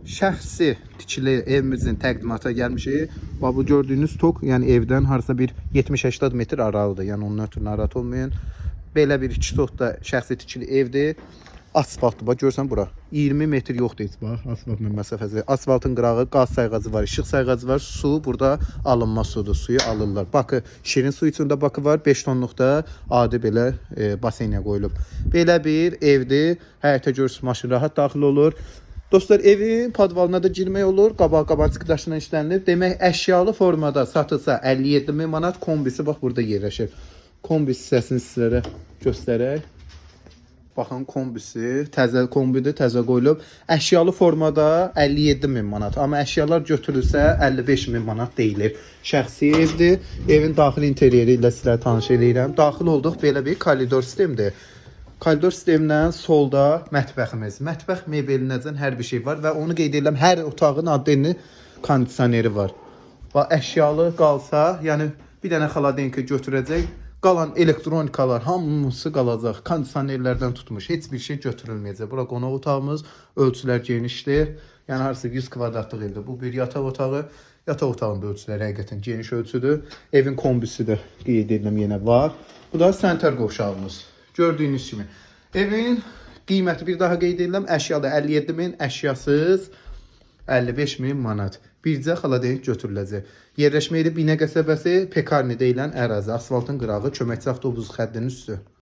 Şəxsi tikili evimizin təqdimata gəlmişik. Bax bu gördüyünüz tok, yəni evdən harasa bir 70-80 metr aralıdır. Yəni ondan ötürü narahat olmayın. Belə bir iki sotda şəxsi tikili evdir. Asfaltdır. Bax görsən bura. 20 metr yoxdur heç bax asfaltla məsafəsi. Asfaltın qırağı qaz sayğacı var, işıq sayğacı var. Su burada alınma sudur. Suyu alırlar. Bakı şirin su üçün də bakı var. 5 tonluq da adi belə baseynə qoyulub. Belə bir evdir. Həyətə görürsüz maşın rahat daxil olur. Dostlar evin podvalına da girmək olur. Qabaq qabancıq daşından işlənilib. Demək əşyalı formada satılsa 57 min manat, kombisi bax burada yerləşir. Kombi hissəsini sizlərə göstərək. Baxın kombisi, təzə kombidir, təzə qoyulub. Əşyalı formada 57 min manat, amma əşyalar götürülsə 55 min manat deyilir. Şəxsi evdir. Evin daxili interyeri ilə sizləri tanış eləyirəm. Daxil olduq, belə bir koridor sistemdir. Koridor sistemindən solda mətbəximiz. Mətbəx mebelinəcən hər bir şey var və onu qeyd edirəm, hər otağın adını kondisioneri var. Və əşyalı qalsa, yəni bir dənə xaladenka götürəcək, qalan elektronikalar hamısı qalacaq. Kondisionerlərdən tutmuş, heç bir şey götürülməyəcək. Bura qonaq otağımız, ölçülər genişdir. Yəni harasa 100 kvadratlıq evdir. Bu bir yataq otağı. Yataq otağının da ölçüləri həqiqətən geniş ölçüdür. Evin kombisi də qeyd edirəm yenə var. Bu da sanitar qovşağımız. Gördüyünüz kimi. Evin qiyməti bir daha qeyd edirəm. Əşyalı 57 min, əşyasız 55 min manat. Bircə xaladenik götürüləcək. Yerləşmə yeri Binə qəsəbəsi, Pekarni deyilən ərazi, asfaltın qırağı, köməkçi avtobus xəttinin üstü.